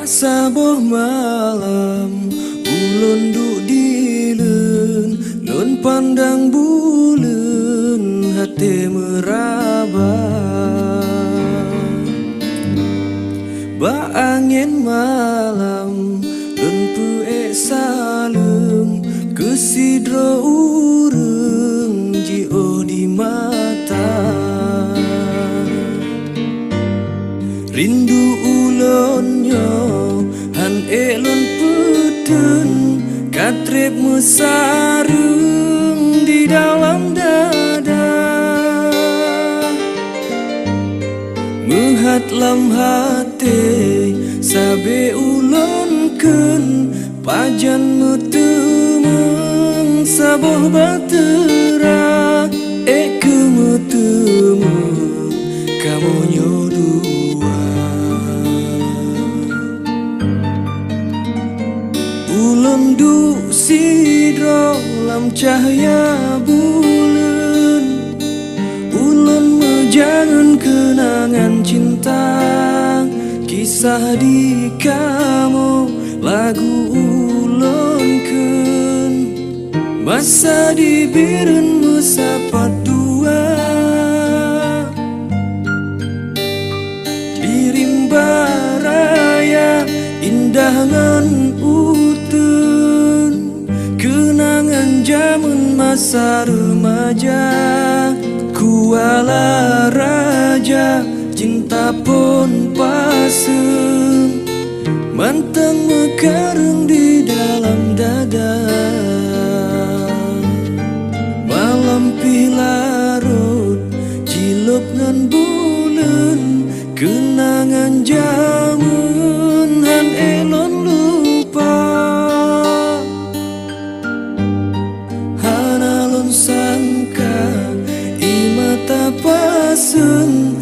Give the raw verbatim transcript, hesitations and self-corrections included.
Saboh malam ulôn duek dileuen, lôn pandang buleuen até meuraba. Bak angén malam lôn peu-ék saleuem keu sidroe ureuëng jiôh di mata. Rindu ulôn nyoe hán ék lôn peuteun, ka treb meusareueng di dalam dada. Meuhat lam até sabe ulôn kheun, pajan meuteumeung saboh bahtera, ék keu meuteumeung kamoe nyoe dua. Ulôn duek sidroe lam cahya buleuen, ulôn meujaeun keunangan cinta. Kisah di kamoe lagu ulôn kheun, masa di Bireuen meusapat dua. Di rimba raya indah ngon uteuen, keunangan jameun masa remaja. Kuala raja cinta phon paseuen, mantong meukareueng di dalam dada. Malam pih larot jilôb ngon buleuen, keunangan jameun hán ék lôn lupa. Hana lôn sangka i mata paseuen